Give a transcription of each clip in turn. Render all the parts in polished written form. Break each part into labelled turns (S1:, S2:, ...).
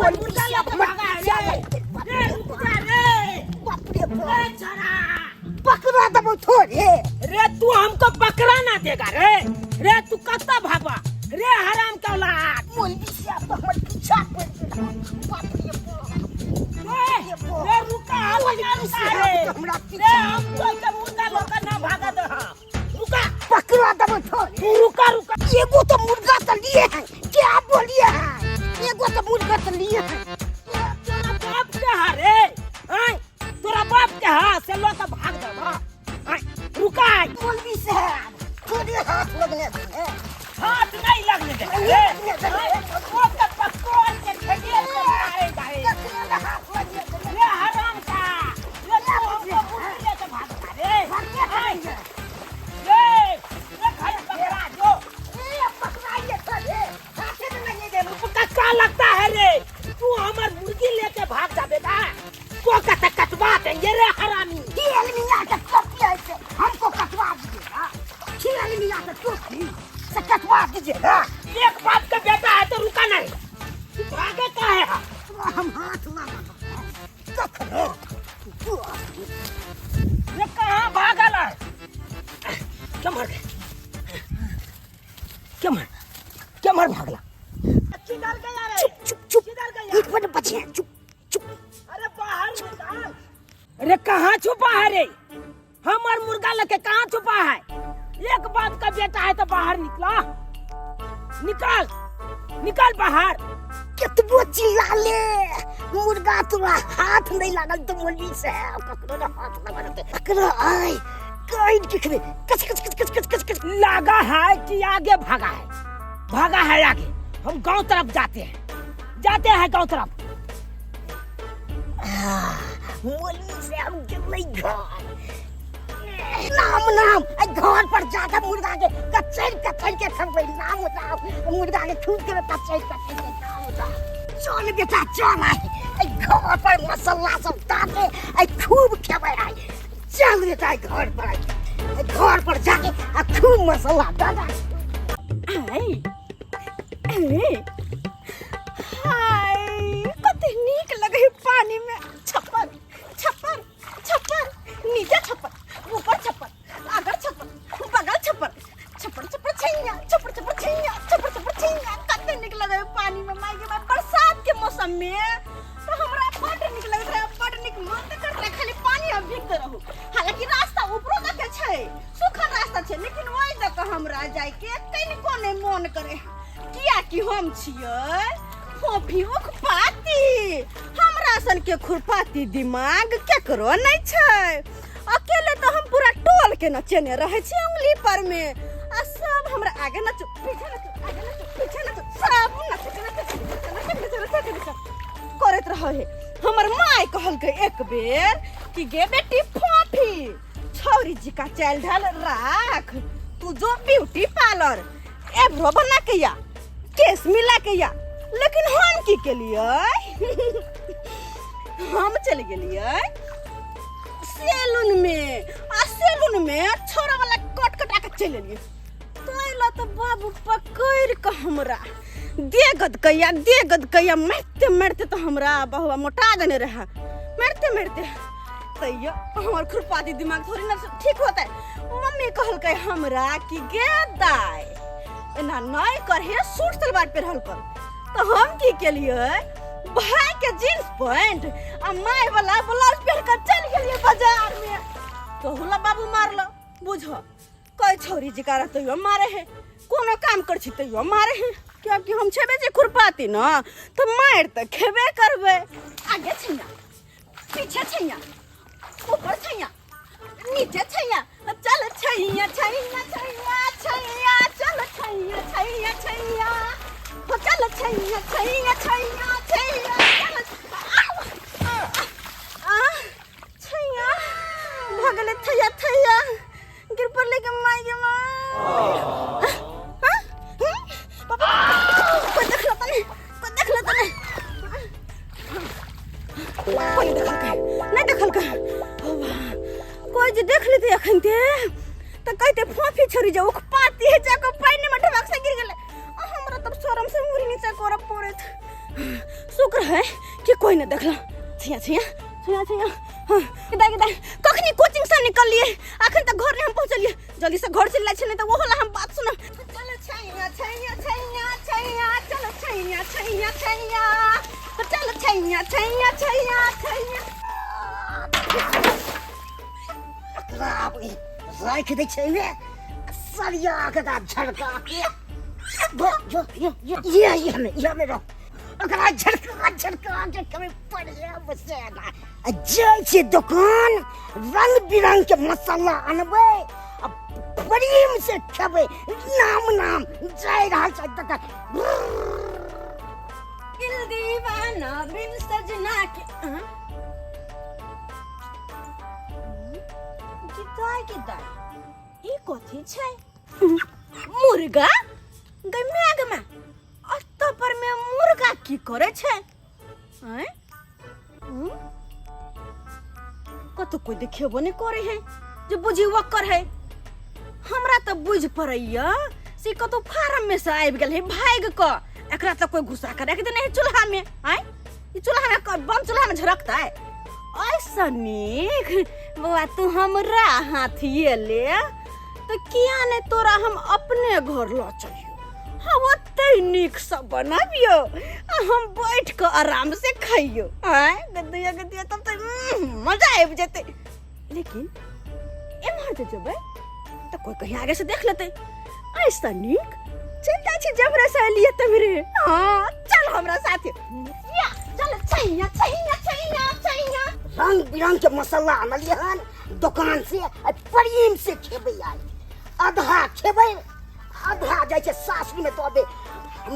S1: हमर मुर्गा लऽ के भागा है रे। रे रुक जा रे।
S2: बाप रे बाप।
S1: रे छोरा।
S2: पकड़ा देबो थोड़े।
S1: रे तू हमको पकड़ा ना देगा रे। रे तू कत्ता भागवा रे हराम के औलाद।
S2: मौलवी साहब तो हमर पीछा पड़ गेल। बाप रे बाप।
S1: रे रे रुका हम रुका रे।
S2: तो हमरा
S1: रे
S2: पीछा
S1: हम तो के मुर्गा लऽ के ना भागा दे हाँ। रुका।
S2: पकड़ा देबो थोड़े।
S1: तू रुका रुका।
S2: एगो तो मुर्गा तो लिए हैं, क्या बोलिए हैं, एगो तो मुर्गा तो लिए हैं।
S1: तोरा बाप के हा रे। आय तोरा बाप के हा से लऽ के भाग दे बा। आय रुका।
S2: मौलवी साहब थोड़े हाथ लगने दे।
S1: हाथ नहीं लगने दे रे। आय, ओ के पकड़ के खेले के मारे जाए।
S2: ककरो ने हाथ लगने दे।
S1: रे हराम का रे तू हमको मुर्गी लेके भागता रे। आय, रे रे खाली पकड़ा जो।
S2: ए, पकड़ाइए थोड़े, हाथे में नहीं दे।
S1: तुमका का लगता है रे तू हमार मुर्गी लेके भाग जाबेगा तो कत कटवा देंगे रे हरामी।
S2: खेल मियाँ के टोपी ऐसे हमको कटवा दीजिएगा। खेल मियाँ के टोपी से कटवा दीजिएगा।
S1: एक बाप का बेटा है तो रुका नहीं, तू भागे का है?
S2: हम हाथ लगा कखनो।
S1: ये कहाँ भागल है? क्या मर गए? क्या मर क्या मर भागला? किधर गया रे?
S2: चुप चुप चुप।
S1: किधर गया?
S2: एक मिनट बचे हैं, चुप चुप।
S1: अरे बाहर निकाल। अरे कहाँ छुपा है रे? हमार मुर्गा लेके कहाँ छुपा है? एक बाप का बेटा है तो बाहर निकला, निकाल निकाल बाहर।
S2: केतबो चिल्ला ले मुर्गा तोरा हाथ नहीं लागल तो मौलवी साहब ककरो ने हाथ लगल होतै। ककरो आय काइन के खेबै कच कच कच कच कच कच कच।
S1: लगा है कि आगे भागा है, भागा है आगे। हम गांव तरफ जाते हैं, जाते हैं गांव तरफ।
S2: मौलवी साहब गेलै घर। नाम नाम आ घर पर जाके मुर्गा के कचैर कचैर के खबै। नाम नाम मुर्गा के खूब के कचैर कचैर के। नाम नाम चल बेटा चल, आइ एहि घर पर मसाला सब डाके आइ खूब खेबै आइ। चल बेटा एहि घर पर आइ, एहि घर पर जाके आ खूब मसाला डाला।
S3: आइ ए हाय कते नीक लगे है पानी में। छप्पर छप्पर छप्पर, नीचे छप्पर, ऊपर छप्पर, आगर छप्पर, बगल छप्पर, छप्पर छप्पर छैया, छप्पर छप्पर छैया, छप्पर छप्पर छैया। कते नीक लगे है पानी में। माय गे माय, बरसात के मौसम में तो हमरा बड नीक लगैत रहे, बड नीक मन तऽ करैत रहे खाली पानी में भीगते रहू। हालांकि रास्ता ऊपरो दऽ के छै, सूखल रास्ता छै, लेकिन ओहि दऽ के हमरा जाय के कनिको नहि मन करे, कियाकि हम छियै फोफी उखपाती। हमरा सन के खुरपाती दिमाग केकरो नहि छै। अकेले तऽ हम पूरा टोल के नचेने रहै छी उंगली पर में, आ सब हमरा आगे नचू पीछे नचू आगे नचू पीछे नचू, सब नचैत नचैत नचैत नचैत नचैत नचैत करैत रहै है। हमर माय कहलकै एक बेर कि गे बेटी फोफी, छौरी जी का चालि ढाल राख, तू जो ब्यूटी पार्लर एब्रो बना के या केस मिला के या। लेकिन हम की केलियै, हम चलि गेलियै सैलून में, आ सैलून में छोरा वाला कट कटा के चलि एलियै। तैला तो बाबू पकड़ के हमरा दे गदकैया दे गदकैया, मारते मारते तो हमरा बहुआ मोटा देने रहे, मारते मारते। तैयो हमर खुरपाती दिमाग थोड़ी ना ठीक होता। मम्मी कहलकै हमरा कि गे दाय एना नहीं करहे, सूट सलवार पेरहल कर। तो हम की केलियै, भाई के जींस पैंट आ my वाला ब्लाउज पहन के चल गेलियै बाजार में। तो हुला बाबू मारलो, बुझ कई छौरी जिका तैयो मारे है, कोनो काम कर छी तैयो मारे है, कियाकि हम छेबे जे खुरपाती न तो मार तऽ खेबे करबै। आगे छैया पीछे छैया ऊपर छैया नीचे छैया, चल छैया छैया छैया छैया, चल छैया छैया छैया, हो चल छैया छैया छैया छैया, चल आ छैया भऽ गेलै थैया थैया गिर पड़लै के माय गे माय। पापा कोई देखल तऽ नहि, कोई देखल तऽ नहि, कोई देखलकै नहि देखलकै। कोई जे देख लेतै अखन ते तऽ कहतै फोफी छोड़ी जे उखपाती है जाके पानि में ढबक से गिर गेलै। आ हमरा तब शरम से मुड़ी नीचा करऽ पड़ैत। शुक्र है कि कोई नहीं देखला। छैया छैया छैया छैया, हाँ, दाइ दाइ, कखनी कोचिंग से निकललिए, अखन तक घर नहीं हम पहुंचलिए। जल्दी से घर चल जाइ छै, नहीं तो वो होला हम बात सुनब। चलो छैया छैया छैया छैया, चलो छैया छैया छैया, चलो छैया छैया छैया छैया।
S2: बाप रे, राखि दै छै एहिमे सरिया के दा झड़का के जो जो यो ये ये में ये में रहो, ओकरा झड़का झड़का के कभी पड़िया बसेगा। आ जाइ छै दुकान, रंग बिरंग के मसाला अनबै आ प्रेम से खेबै। नाम नाम जाय रहल छै दुकान।
S3: दिल दीवाना बिन सजना के, हाँ? गिदाय गिदाय, ई कथी छै? मुर्गा गै my गे my, अत्त पर में मुर्गा की करे छै? आँय? हम्म? कतौ कोई देखेबो नहीं करे है जे बुझी वक्कर है। हमरा तऽ बुझि पड़ैया से कतौ फार्म में से आबि गेल है भागि कऽ, एकरा तऽ कोई घुसा के राखि देने है चूल्हा में। आँय, ई चूल्हा में बम चूल्हा में झरकतै? ऐसा नीक बौआ तू हमरा हाथिए ले तऽ किया नहि तोरा हम अपने घर लऽ चलियौ, हम ओते नीक से बनाबियौ आ हम बैठ कऽ आराम से खइयौ। आँय गदिया गदिया, तब तऽ मजा आबि जेतै। लेकिन एम्हर जे जेबै तऽ कोई कहीं आगे से देख लेतै। ऐसा नीक चलि जाइ छी जमरे से एलियै तमरे। हाँ चल हमरा साथे, या चल छैया छैया छैया छैया।
S2: रंग बिरंग के मसाला आनलियै हन दुकान से, आ प्रेम से खेबै आइ। आधा खेबै, आधा जाइ छै सासुर में दऽ दे।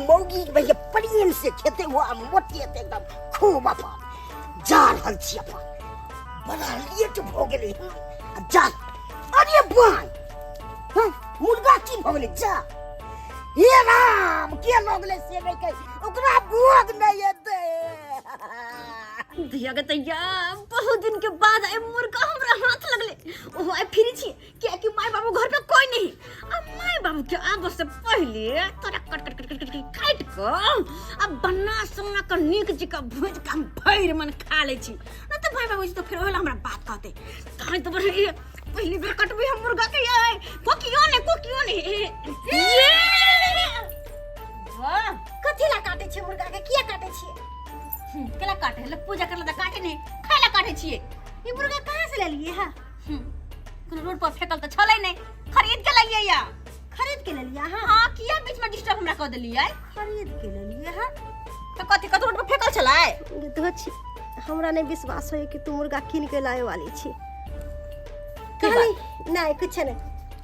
S2: मौगी भैया प्रेम से खेते हुआ मोटिएते एकदम खूब। अपन जा रहल छी, अपन बड़ा लेट भऽ गेलै हन। आ जा, अरे बाय, हाँ, मुर्गा की भऽ गेलै? जा हे राम, के लऽ गेलै से नहि कहि, ओकरा भोग नहि एतै।
S3: धिया के तैया, बहुत दिन के बाद आइ मुर्गा हमरा हाथ लगले। ओहो आइ फ्री छी, कियाकि माय बाबू घर पे कोई नहीं। आ माय बाबू के आबऽ से पहले तोरा कट कट कट कट कट काटि कऽ आ बना सोना कऽ नीक जकाँ भूजि कऽ हम भरि मन खा लै छी। नहि तऽ माय बाबू तो फेर ओहिला हमरा बात कहतै। तहन तऽ बड़ पहली बेर कटबै हम मुर्गा के। ये कोकियो ने, कोकियो ने, ये वाह।
S2: कथी ला काटे छियै मुर्गा के? किया काटे छियै?
S3: केला काटे? लोग पूजा करला तऽ काटे नहीं, खाय ला काटे छियै।
S2: ई मुर्गा कहाँ से लेलियै हा?
S3: कोनो रोड पर फेकल तऽ छलै नहीं, खरीद के लाइए या।
S2: खरीद के लेलियै अहाँ?
S3: हाँ, किया बीच में डिस्टर्ब हमरा कऽ देलियै?
S2: खरीद के लेलियै हा?
S3: तऽ कथी कतौ रोड पर फेकल छलै?
S2: गिद्धो छी, हमरा नहीं विश्वास होय कि तू मुर्गा कीन के लाए वाली छी।
S3: की?
S2: कहली नहीं, कुछ नहीं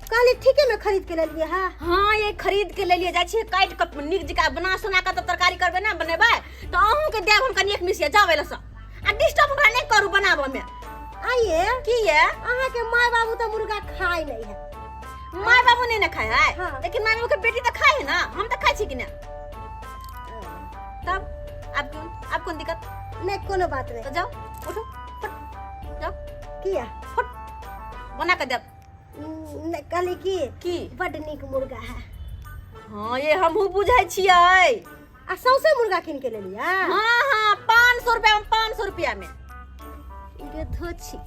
S2: कहली, ठीके में खरीद के लेलियै हा?
S3: हाँ, ये खरीद के लेलिए, जाइ छियै काटि कऽ नीक जकाँ बना सोना कऽ तऽ तरकारी करबै ना, बनेबै तऽ अहूँ के देब हम कनि एक मिसिया। जाउ एलसँ आ डिस्टर्ब हमरा नहि करू बनाबऽ में।
S2: आइए।
S3: की ये?
S2: अहाँ के माय बाबू तो मुर्गा खाए नहीं है।
S3: माय बाबू नहीं ना खाए है?
S2: हाँ।
S3: लेकिन माय बाबू के बेटी तऽ खाए है ना, हम तऽ खाइ छी कि ना? तब आब क्यों, आब कोन दिक्कत?
S2: नहीं, कोनो बात नहीं।
S3: तऽ जाओ, उठो, फट जाओ।
S2: किया?
S3: फट बना के देब।
S2: नहीं, कहली कि
S3: की?
S2: बड नीक मुर्गा है।
S3: हाँ, ये हमहूँ बुझै छियै।
S2: आ सौंसे मुर्गा कीन के लेलियै?
S3: हाँ हाँ, 500 रुपया में, 500 रुपया में।
S2: गेधो छी,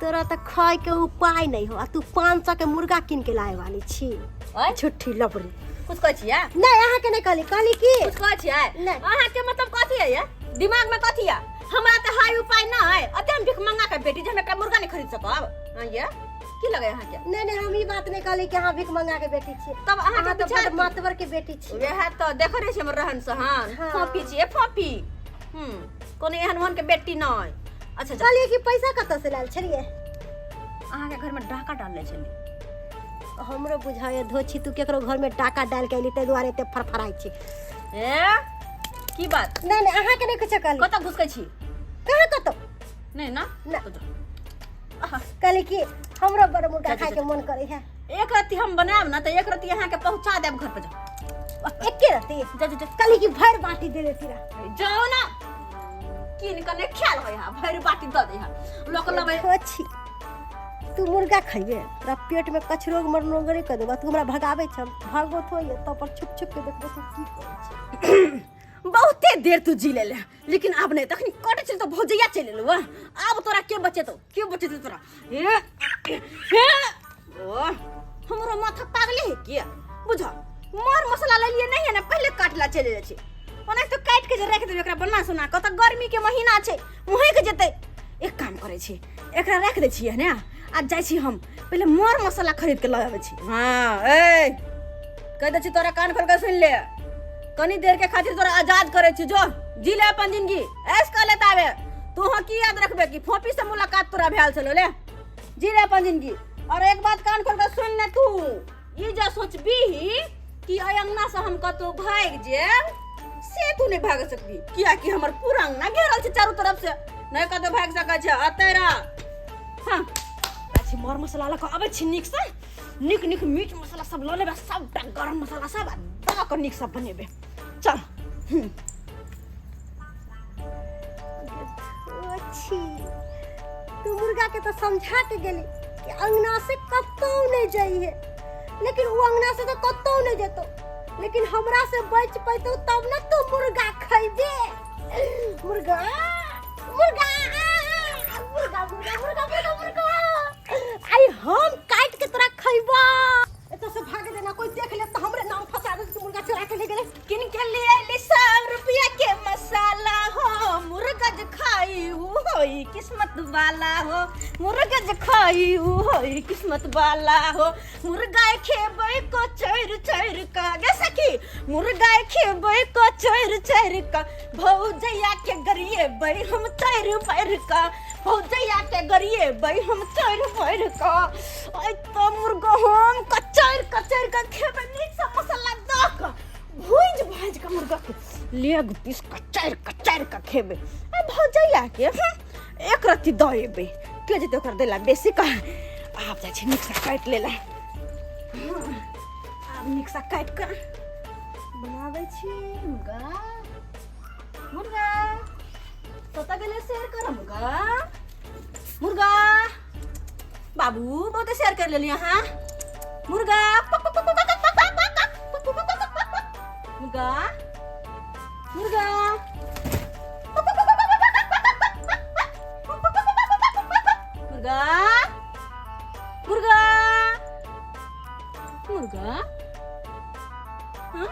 S2: तोरा तऽ खाय के उपाय नहीं हो आ तू 500 के मुर्गा कीन के लाए वाली छी।
S3: आँय?
S2: झूठी लबड़ी।
S3: कुछ कहै छियै?
S2: नहीं, अहाँ के नहीं कहली, कहली कि
S3: कुछ कहै छियै?
S2: नहि।
S3: अहाँ के मतलब कथी है ये दिमाग में, कथी है? हमरा तऽ हाई उपाय ना है, अते हम भीख मंगा के बेटी जे हम एकटा मुर्गा नहीं खरीद सकब? हाँ, ये की लगे अहाँ के?
S2: नहीं नहीं, हम ई बात नहीं कहली कि अहाँ भीख मंगा के बेटी छी।
S3: तब अहाँ के
S2: अहाँ तऽ
S3: विचार
S2: बड
S3: की?
S2: मातबर के बेटी छी।
S3: वएह तऽ देखै रहै छी हमर रहन सहन।
S2: हाँ।
S3: फोफी छियै फोफी, कोनो एहन ओहन के बेटी नहि। अच्छा अच्छा।
S2: कहलियै कि पैसा कतऽ से लायल छलियै?
S3: अहाँ के घर में डाका डालने छलियै।
S2: हमरो बुझाय धोछी, तू केकरो घर में डाका डाल के अयली, ताहि दुआरे एते फड़फड़ाइ छी।
S3: ए की बात?
S2: नहीं नहीं, अहाँ के नहीं कुछो कहली।
S3: कतऽ घुसकै छी?
S2: कहाँ कतौ।
S3: नहीं ना?
S2: ना।
S3: तो जाउ।
S2: कहली कि हमरो बड़ मुर्गा
S3: जा, जा,
S2: खाय के
S3: जा।
S2: मन करे है।
S3: एक रत्ती हम बनायब ना तऽ एक रत्ती अहाँ के पहुंचा देब घर पर। जाउ।
S2: एके रत्ती?
S3: जा जा जा।
S2: कहली कि भरि बाटी दे देती रह।
S3: जाउ ना, कीन कऽ नहि खायल होइ है, भरि बाटी दऽ दै है लोक लबै।
S2: छी तू मुर्गा खइबे, तोरा पेट में कचरोग मरनोग नहीं कर देबा। तू हमरा भगाबै छ, भागो थोड़ी, तब पर छुप छुप के देखबो तू की करै छी।
S3: बहुते एते देर तू जी ले ले लेकिन आब नहीं तखनी कटे छल तो भौजैया चलि एलौ आब तोरा के बचेतौ के बचेतौ तोरा ए ए ओ हमरो माथा पागले है के बुझ मर मसाला ले लिए नहीं है ना पहले काटला चले जाइ छै ओना तो काटि के जे राखि देबै एकरा बना सोना कऽ तऽ गर्मी के महीना छै महकि जेतै एक काम करै छी एकरा राखि दै छियै ने आ जाइ छी हम पहिले मर मसाला खरीद के लऽ आबै छी हाँ ए कहि दै छी तोरा कान खोल के सुनि ले कनी देर के खातिर तोरा आजाद करै छी जो जी ले अपन जिंदगी ऐश कर ले ताबे तू हाँ की याद रखबे कि फोपी से मुलाकात तोरा भेल छलो ले जी ले अपन जिंदगी और एक बात कान खोल के सुन ले तू ई जे सोचबी कि एहि अंगना से हम कतौ भागि जायब से तू नहीं भाग सकबी कियाकि हमर पूरा अंगना घेरल छै चारू तरफ से नहीं कतौ भागि सकै छै अतै रह हाँ अच्छी मर मसाला लऽ कऽ अबै छी नीक से नीक नीक मीट मसाला सब लऽ लेबै सबटा गरम मसाला सब आ दऽ कऽ नीक से बनेबै चल
S2: छी तू मुर्गा के तो समझा के गेली कि अंगना से कतौ नहीं जाइए लेकिन वो अंगना से तो कतौ नहीं जेतो लेकिन हमरा से बच पैतो तब ना तू मुर्गा खैबे मुर्गा मुर्गा मुर्गा मुर्गा मुर्गा मुर्गा मुर्गा आई हम काट के तोरा खैबा एतऽ से भाग देना कोई देख ले तो हमरे नाम फंसा दे कि मुर्गा चुरा के ले गेले
S3: किन के लिए अइली 100 रुपया के मसाला हो मुर्गा जे खाई उ होई किस्मत वाला हो मुर्गा जे खाई उ होई किस्मत वाला हो मुर्गा खेबै को चोर चोर का गे सखी मुर्गा खेबै को चोर चोर का भौजैया के गरिएबै हम चोर पैर का भौजैया के गरिएबै हम चोर पैर का ऐ तो मुर्गा हम कचर कचर का खेबै नीक से मसाला दऽ कऽ भूजि भाजि कऽ मुर्गा के लेग पीस कचर कचर का खेबै आ भौजैया के एक रत्ती दऽ एबै के जेतै ओकरा दैला बेसी कह आब जाइ छै नीकसँ काटि लेला आब नीकसँ काटि कऽ बनाबै छी मुर्गा मुर्गा कतऽ गेलै शेयर कर मुर्गा मुर्गा बाबू बहुते शेयर कर लेली अहाँ मुर्गा मुर्गा मुर्गा मुर्गा मुर्गा मुर्गा हाँ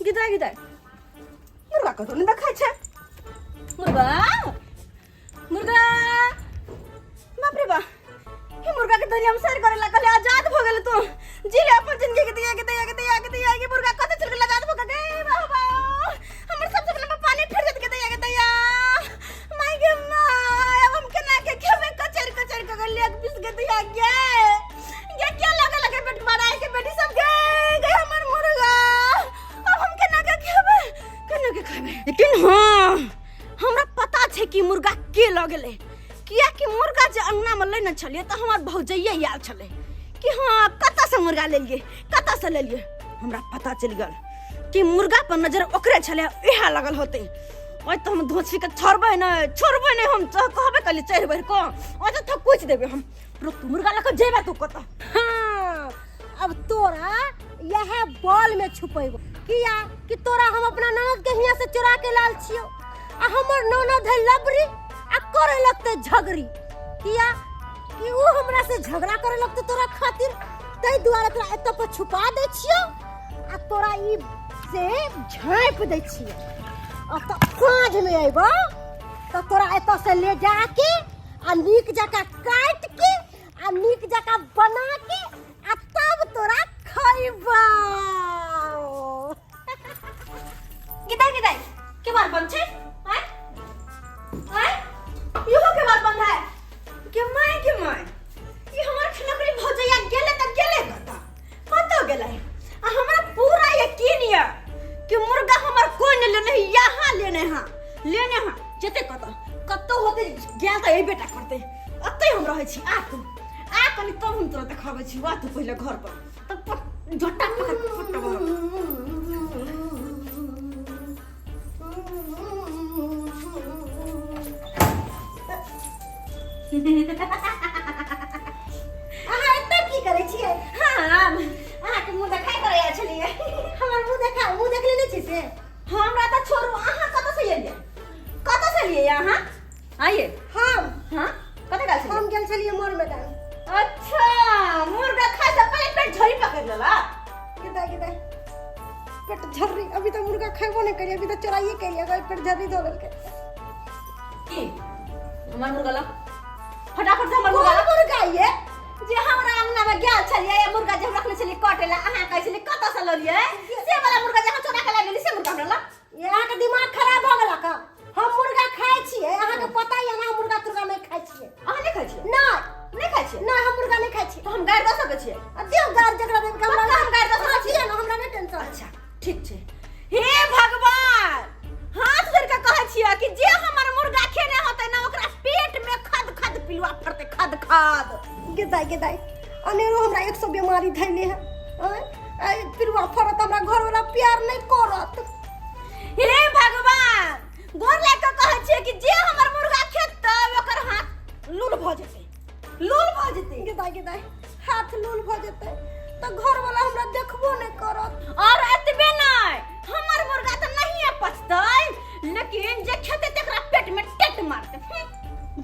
S3: गिदा गिदा मुर्गा कतौ नहि देखै छै मुर्गा मुर्गा बाप रे बा हे मुर्गा के दुनिया में सैर करे लागल आजाद भ गेल तू जी ले अपन जिंदगी के दिया के दिया के दिया के दिया के मुर्गा कत चल गेल आजाद भ गेल बाबा हमर सब सपना में पानी फिर जत के दिया के दिया माय गे माय अब हम केना के खेबे कचर कचर के गलिया के पिस के दिया गे गे क्या लगे लगे बेट बड़ा के बेटी सब गे गे हमर मुर्गा अब हम केना के खेबे केना के खेबे लेकिन हाँ हमरा पता छै कि मुर्गा के लऽ गेलै कियाकि मुर्गा जे अंगनामे लेने छलियै तऽ हमर भौजैये आयल छलै कि हाँ कतऽसँ मुर्गा लेलियै कतऽसँ लेलियै हमरा पता चलि गेल कि मुर्गा पर नजर ओकरे छलै इएह लगल होतै ओहि तऽ हम धोछी के छोड़बै नहि छोड़बै नहि हम कहबै कहली चढ़ि बढ़ि कऽ ओहि तऽ थकुचि देबै हम रुक तू मुर्गा लऽ कऽ जेबै तू कतऽ
S2: हाँ अब तोरा यह बॉल में छुपेबो किया कि तोरा हम अपना ननद के हियाँ से चुरा के लाल छियो आ हमर ननद है लबरी आ करे लगते झगड़ी किया कि ऊ हमरा से झगड़ा करे लगते तोरा खातिर ताहि दुआरे तोरा एतऽ पर छुपा दै छियो आ तोरा ई से झाँपि दै छियो आ तऽ साँझ में अयबो तऽ तोरा एतऽ से ले जाके आ नीक जकाँ काटि के आ नीक जकाँ बना के आ तब तोरा खैबौ
S3: गिदाई गिदाई के बार बंद छै आय आय इहो के बार बंद है के my के my ई हमर खनकरी भौजैया गेले त गेले कत कत गेले आ हमरा पूरा यकीन या कि मुर्गा हमर कोई ने लेने यहाँ लेने हां लेने हां जते कत कतौ होते गेल त एबे टा करते ओतै हम रहै छी आ तू आ कनि तब हम तोरा देखाबै छी आ तू पहिले घर पर तब झट्टा पकड़ फट्टा मारब।
S2: अहाँ एतऽ की करै छियै
S3: हाँ अहाँके मुँह देखाइ करैया छलियै
S2: हमर मुँह देखा मुँह देख लेने छी से
S3: हमरा तऽ छोड़ू, अहाँ कतऽ से एलियै? कतऽ से एलियै अहाँ? आइए।
S2: हम?
S3: हाँ, कतऽ गेल छलियै?
S2: हम गेल छलियै मोर मैदान।
S3: अच्छा, मुर्गा खाय से पहिले पेट झोरी पकड़ लेला।
S2: गिदा गिदा पेट झर्री, अभी तो मुर्गा खैबो नहीं करिए, अभी तो चोराइए करिए, अगर पेट झर्री धो लेलकै।
S3: की हमर मुर्गा ला फटाफट से, हमर मुर्गा
S2: कोन
S3: ला।
S2: मुर्गा ये?
S3: जे हमरा अंगना में गेल छलियै, ये मुर्गा जे हम रखने छलियै कटे ला, अहाँ कहै छलियै कतऽ से ललियै, से वाला मुर्गा जे अहाँ चोरा के लऽ गेली, से मुर्गा हमरा ला।
S2: ये अहाँके दिमाग खराब भऽ गेला का? हम मुर्गा खाइ छियै, अहाँके पता ये ना, हम मुर्गा तुर्गा नहीं खाइ छियै।
S3: अहाँ नहि खाइ छियै?
S2: नहीं।
S3: नहि खाइ छियै?
S2: नहीं, हम मुर्गा नहीं खाइ छियै।
S3: तऽ हम गारि दऽ सकै छियै?
S2: आ दियौ गार जकरा देब के हमरा।
S3: पक्का हम गारि दऽ सकै
S2: छियै ना, हमरा नहीं टेंशन।
S3: अच्छा, ठीक छै। हे भगवान, हाथ जोड़ के कहै छियै कि जे हमर मुर्गा खेने होतै ना, ओकरा पेट में खद खद पिलुआ फड़तै, खद खद।
S2: गे दाइ, गे दाइ, अनेरो हमरा 100 बीमारी धैले है। आँय, आइ पिलुआ फड़त, हमरा घरवाला प्यार नहीं करत।
S3: हे भगवान, गोर लागि कऽ कहै छियै कि जे हमर मुर्गा खेतै, ओकर हाथ लूल भऽ जेतै, लूल भऽ जेतै।
S2: गे दाइ, गे दाइ, हाथ लूल भऽ जेतै तऽ घरवाला हमरा देखबो नहीं करत।
S3: और एतबे नहि, हमर मुर्गा तऽ नहिए पचतै, लेकिन जे खेतै तकरा पेट में टेट मारतै।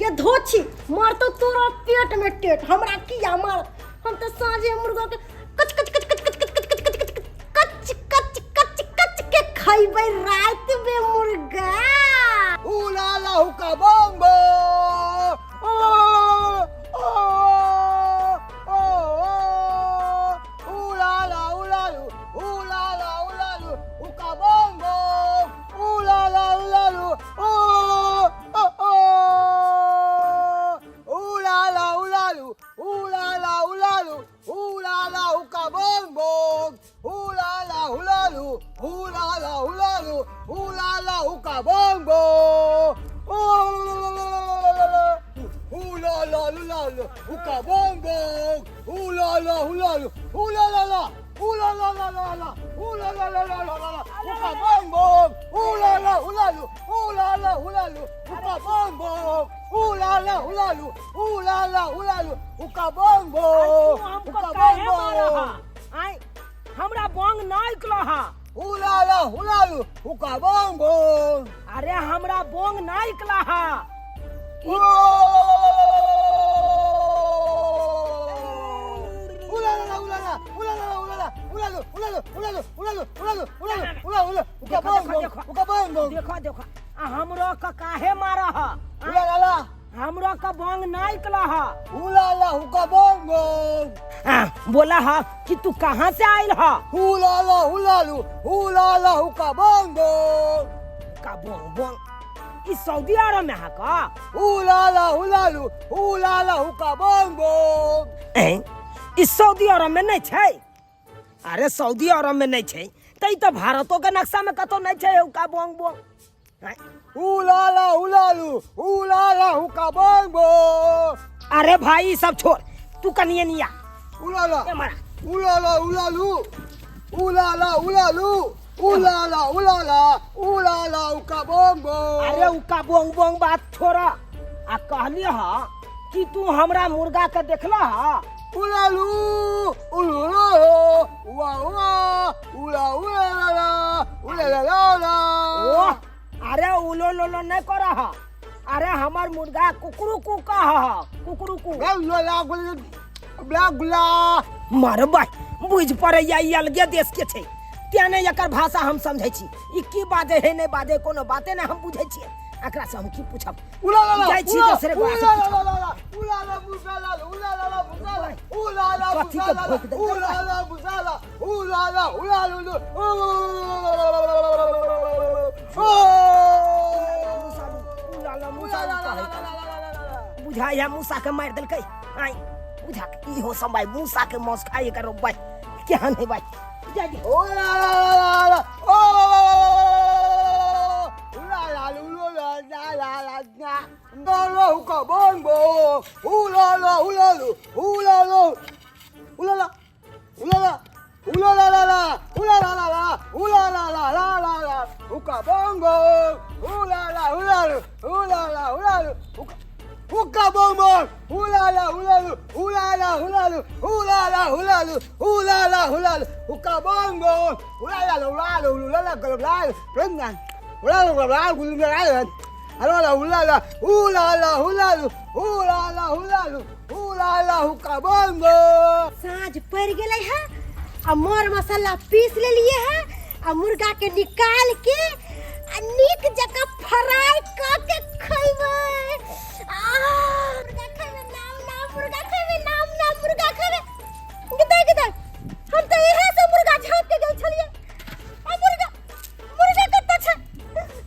S2: गे धोछी, मारतो तोरा पेट में टेट, हमरा किया मार? हम तऽ साँझे मुर्गा के कच कच कच कच कच कच कच कच कच कच कच कच कच कच के खैबै राति में मुर्गा।
S4: Ula la huka bongo! Oh, oh, oh, oh. Ula la ula lu, ula la ula lu, huka bongo! Ula la ula lu, oh, oh, oh. Ula la ula lu, ula la ula lu, ula la huka bongo! Ula la ula lu, ula la ula lu, ula la huka bongo! Ula la ula lu, huka bongo! Ula la ula lu, ula la la, ula la la la la, ula la la la la la, huka bongo! Ula la ula lu, ula la ula lu, huka bongo! Ula la ula lu, ula la ula lu, हुका bongo!
S1: तू हमको
S4: हुका
S1: काहे मारा
S4: bongo!
S1: हा? आय, हमरा Bong ना इकलो हा।
S4: ula la ula lu, हुका bongo!
S1: अरे, हमरा बोंग ना इकला हा।
S4: Ula la la ula la ula la ula la ula lu ula lu ula lu ula lu ula lu ula lu ula ula हुका
S1: देखो, देखो,
S4: bongo!
S1: देखो।
S4: हुका bongo!
S1: देखो देखो, आ हमरो के काहे मारा हा?
S4: ula la la
S1: हमरो के बोंग ना इकला हा।
S4: ula la हुका bongo!
S1: आ, बोला हा कि तू कहाँ से आयल हा?
S4: ula la ula lu ula la हुका bongo!
S1: का बोंग बोंग, ई सऊदी अरब में हा का?
S4: ula la ula lu ula la हुका bongo!
S1: ऐं, ई सऊदी अरब में नहीं छै? अरे, सऊदी अरब में नहीं छै तऽ ई तऽ भारतो के नक्शा में कतौ नहीं छै हुका बोंग बोंग। ऐं,
S4: ula la ula lu ula la हुका bongo!
S1: अरे भाई, ई सब छोड़, तू कनिए निया।
S4: ula la
S1: ए मारा।
S4: ula la ula lu ula la ula lu ula la ula la ula la हुका bongo!
S1: अरे, उका बोंग बोंग बात छोड़, आ कहली हा कि तू हमरा मुर्गा के देखला हा?
S4: ula lu ulu lo ua ua ula ula la la ula la la la।
S1: ओह, अरे उलो लोलो नहीं कर हा। अरे, हमर मुर्गा कुकरू कु कह हा, कुकरू कु।
S4: ला ला ला ला ला।
S1: मरबै, बुझि पड़ैया ई अलगे देश के छै, तें नहि एकर भाषा हम समझै छी। ई की बाजै है, नहि बाजै, कोनो बाते नहि हम बुझै छियै। एकरा से हम की पूछब?
S4: ula la la।
S1: जाइ छी दोसरे गोरा से
S4: ula
S1: पूछब।
S4: la la la ula la musa la ula la la musa la ula la
S1: कथी
S4: musa
S1: के
S4: la
S1: भोंक देलकै?
S4: ula la musa la ula la ula lu lu।
S1: उलाला मुसालू कहै छै। बुझाइया मूसा के मारि देलकै। आइ बुझा के इहो समय मूसा के मांस खाइ करो बाई, केहन है बाई, जा दे।
S4: ula la la la oh ula la lu lu la la la la la la la huka bongo ula la ula lu ula lu ula la ula la ula la la la ula la la la ula la la la la la huka bongo ula la ula lu ula la ula lu huka। हुक्का बम बम हुलाला हुलालू हुलाला हुलालू हुलाला हुलालू हुलाला हुलालू हुक्का बम बम हुलाला हुलालू हुलाला हुलालू हुलालू हुलालू हुलालू हुलाला हुलाला हुलाला हुलालू हुलाला हुलालू हुलाला हुक्का बम बम।
S2: साँझ पड़ गेलै है आ मर मसाला पीस लेलिए है आ मुर्गा के निकाल के आ नीक जकाँ फ्राई कऽ के खैबै। आ मुर्गा खैबै, नाम नाम मुर्गा खैबै, नाम नाम मुर्गा खैबै। गिदै गिदै, हम तऽ इहे से मुर्गा झाँप के गेल छलियै। आ मुर्गा मुर्गा कतऽ छै?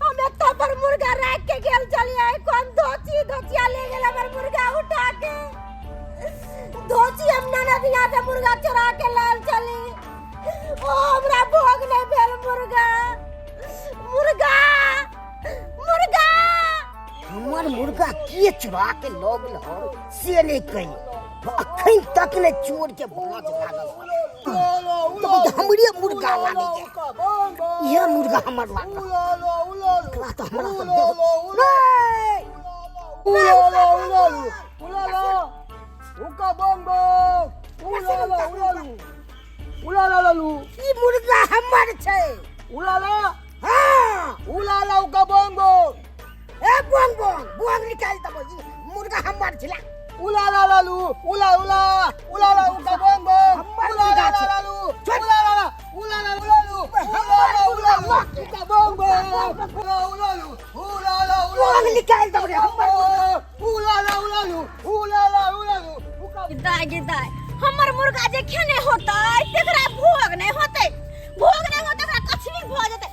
S2: हम एतऽ पर मुर्गा राखि के गेल छलियै, कोन धोची धोचिया ले गेल हमर मुर्गा उठा के। धोची हम ननद यहाँ से मुर्गा चोरा के लाल चली, ओ हमरा भोग नहीं भेल। मुर्गा मुर्गा मुर्गा,
S1: हमर मुर्गा के चुरा के लऽ गेल हन से नहि कही, अखन तक ने चोर के भाँज लागल हन। तो हमरे मुर्गा लागै इहे मुर्गा हमर लागल, एकरा तऽ हमरा तऽ देख। ई मुर्गा हमर छै। हाँ, ए बोंग बोंग बोंग निकाल देबो, ई मुर्गा हमर छला। हमर मुर्गा छै। बोंग निकाल देबो रे हमर।
S3: दाय गे दाय, हमर मुर्गा जे खेने होतै तेकरा भोग नहीं होतै, भोग नहीं होतै, ओकरा कछनी भऽ जेतै।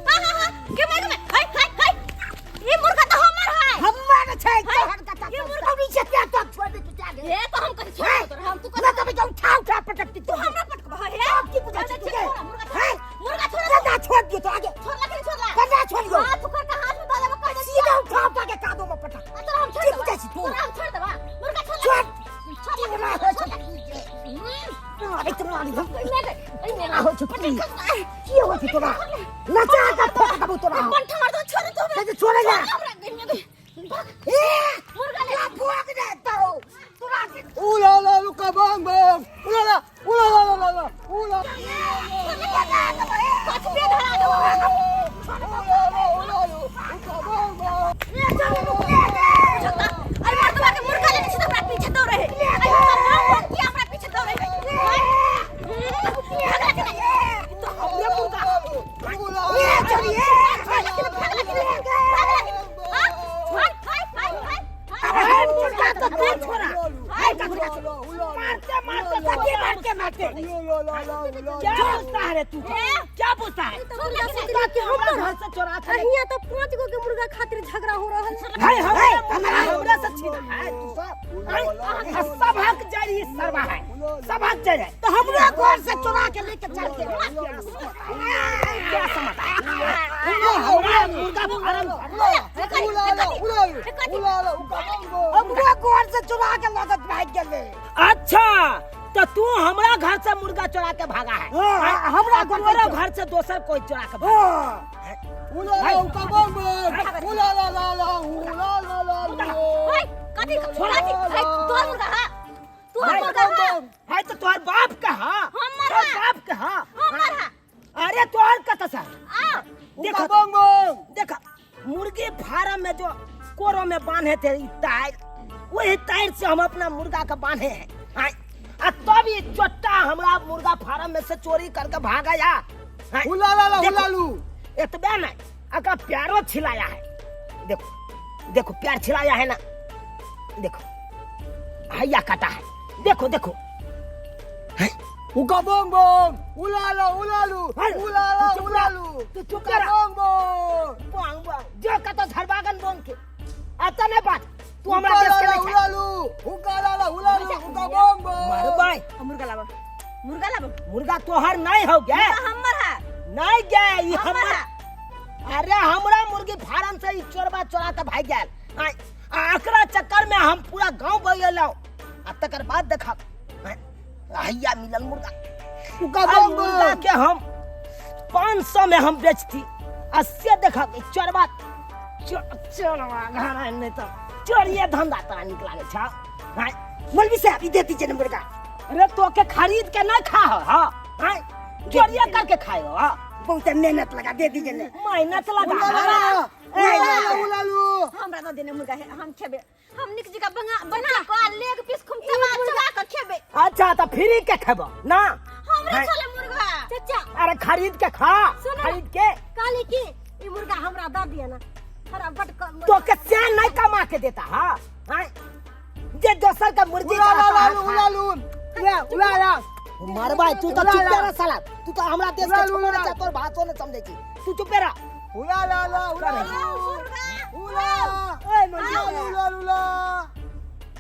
S3: हाँ हाँ हाँ, गेमे गेमे, हाय हाय हाय, ई मुर्गा तऽ हमर है।
S1: हमर छै।
S3: हाय,
S1: तोहर कथा
S3: ई मुर्गा
S1: कौड़ी से क्या तो छोड़ दे तू क्या
S3: हे तो हम कथी छोड़ तोरा? हम तू
S1: ना
S3: कथी
S1: तो उठा उठा पटकती।
S3: तू हमरा पटकबह हे?
S1: की बुझै छी तू गे?
S3: मुर्गा
S1: हैं?
S3: मुर्गा छोड़।
S1: कन्ना छोड़ दियो तो आगे।
S3: छोड़ ला कि छोड़ ला?
S1: कन्ना छोड़ दियो।
S3: हाथ उखड़ के हाथ में दऽ देबो, कह दे।
S1: सीधा उठा उठा के कादो में पटक।
S3: आ तोरा हम छोड़
S1: की
S3: देबा?
S1: बुझै छी तू?
S3: तोरा हम छोड़ देबा? मुर्गा छोड़ ला।
S1: छोड़।
S3: छोड़ ला।
S1: तोरा होइ
S3: छोड़
S1: छै।
S3: ला।
S1: अरे तोरा अरे हम
S3: ओहिमे गे, ओहिमे
S1: केना होइ छै की? की होइ छै तोरा? नचा के फेंक देबौ तोरा हम।
S3: कंठा मार दो, छोड़ तू हमरा।
S1: से छोड़े ना।
S3: छोड़ हमरा, ओहिमे गे। भाग।
S1: ए
S3: मुर्गा ले।
S1: तोरा भोग दे दौ तोरा के।
S3: कछुए धरा देबो। अरे मर्दवा के मुर्गा लेने छै तऽ हमरा पीछे दौड़े है। अरे हमर नाम बोल किया हमरा पीछे दौड़े है? भागला कि नहि?
S1: तो हमरे मुर्गा ए चलिए।
S3: भागला कि नहि? भागला कि नहि? भागला कि नहि? हाँ? हाय, हाय, हाय, हाय, हाय।
S1: अरे मुर्गा तो तू छोड़ा। हाय ककरा मारते मारते सभी मारते मारते। क्या पूछता है रे तू? क्या पूछता है?
S3: छोड़ला कि नहि?
S1: ताकि हमरा घर से चोरा के
S2: हियाँ तो 5 गो के मुर्गा खातिर झगड़ा हो रहल है।
S1: हाय हमरा हमरा से छीना है तू सब। हाय, सबहक जड़ ही सरवा है, सबहक जड़ है। तो हमरा घर से चुरा के लेके चल के क्या समझ हमरा मुर्गा फार्म हमरा घर से चुरा के लगत भाग गेले। अच्छा तो तू हमरा घर से मुर्गा चुरा के भागा है?
S4: हाँ,
S1: हमरा तोरा घर से दोसर कोई चुरा के भागा।
S3: हाय, कथी कथी? हाय, तोहर मुर्गा हा? तोहर मुर्गा हा?
S1: है तो तोहर बाप का हा।
S3: हमर
S1: तोहर
S3: हा।
S1: बाप का हा।
S3: हमर हा।
S1: अरे तोहर कत से?
S3: आ
S1: देखो देखो, मुर्गी फार्म में जो कोरो में बांधे थे ई टायर, वही टायर से हम अपना मुर्गा के बांधे हैं। हाँ, आ तब ये चोट्टा हमरा मुर्गा फार्म में से चोरी करके भाग गया। हाँ, देखो, एतबे नहीं, अका प्यारो छिलाया है। देखो देखो, प्यार छिलाया है ना, देखो हैया काटा है, देखो देखो। तू चुप कर। बोंग बोंग जो कतो झरबागन बोंग के आता नहीं बात। तू हमरा देश के नहीं छै। मारबै।
S3: मुर्गा लाबो, मुर्गा लाबो।
S1: मुर्गा तोहर नहीं हो गया।
S3: मुर्गा हमर हा।
S1: नहीं गया ई
S3: हमर
S1: हमर
S3: हा।
S1: अरे हमरा मुर्गी फार्म से ई चोरबा चोरा के भाग गेल। आय, आ एकरा चक्कर में हम पूरा गांव बगेलौ आ तकर बाद देखब। आय, हैया मिलल मुर्गा। आ मुर्गा के हम 500 में हम बेचती, आ से देखब ई चोरबा चोरबा घर नहीं तो चोरिए धंधा तोरा नीक लागै छौ आँय?
S2: मौलवी साहब ई दे दीजिए ना मुर्गा।
S1: अरे तोके खरीद के नहीं खा हो हाँ आँय? चोरिए करके खाए हो हाँ?
S2: बहुत मेहनत लगा दे दीजिए ना।
S1: मेहनत लगा
S4: उलाला उलालू उलालू।
S3: हमरा दऽ देने मुर्गा है, हम खेबे। हम निक जगह बना बना के आ लेग पीस खूब चबा चबा के खेबे।
S1: अच्छा तो फ्री के खेबो ना?
S3: हमरे
S1: हैं?
S3: छले मुर्गा।
S2: चाचा
S1: अरे खरीद के खा।
S2: सुनो ना।
S1: खरीद के।
S2: कहली कि ई मुर्गा हमरा दऽ दिअ ना, हमरा बड कम।
S1: तो के से नहीं कमा के देता हाँ? हाँ? जे दोसर का मुर्गी
S4: उलाला
S1: का
S4: लालू उलालू उला उलाला।
S1: मरबा तू तो चुप रह साला, तू तो हमरा देश के
S4: उलालू,
S1: छोकरा
S4: उलालू।
S1: छै, तोर भाषो न समझै छी, तू चुप रह।
S4: उलाला ला उलालू उला।
S1: ओए मौली,
S4: उलालू उलालू उला।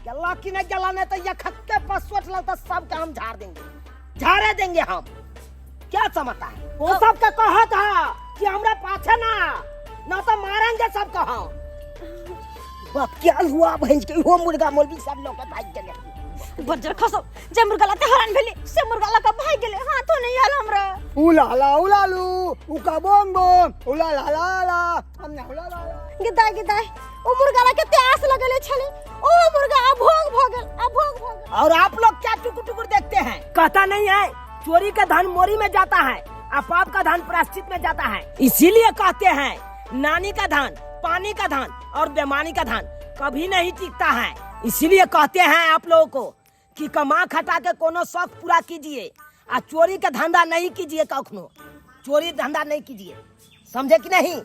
S1: गल्ला की नहीं गल्ला, नहीं तो ये खत्ते पर सोच लगता सबके हम झाड़ देंगे, झाड़े देंगे हम। क्या समझता है वो सबके कहा था कि हमरा पाछे ना ना तो मारेंगे सबको हम।
S2: बाप क्या हुआ भैंस के हो मुर्गा मौलवी साहब लोग के भाग गेले।
S3: बज्जर खसो जे मुर्गा लाते हरान भेली से मुर्गा लका भाग गेले, हाथो नहीं आयल हमरा।
S4: उलाला उलालू उका बोम बोम उलाला ला ला हमने उलाला ला।
S3: गिदाय गिदाय ओ मुर्गा ला के प्यास लगले छले, ओ मुर्गा अभोग भ गेल, अभोग भ गेल।
S1: और आप लोग क्या टुकुर टुकुर देखते हैं? कहता नहीं है चोरी का धन मोरी में जाता है और पाप का धन प्रायश्चित में जाता है। इसीलिए कहते हैं नानी का धन, पानी का धन और बेमानी का धन कभी नहीं टिकता है। इसीलिए कहते हैं आप लोगों को कि कमा खटा के कोनो शौक पूरा कीजिए और चोरी का धंधा नहीं कीजिए, कखनो चोरी धंधा नहीं कीजिए, समझे कि नहीं?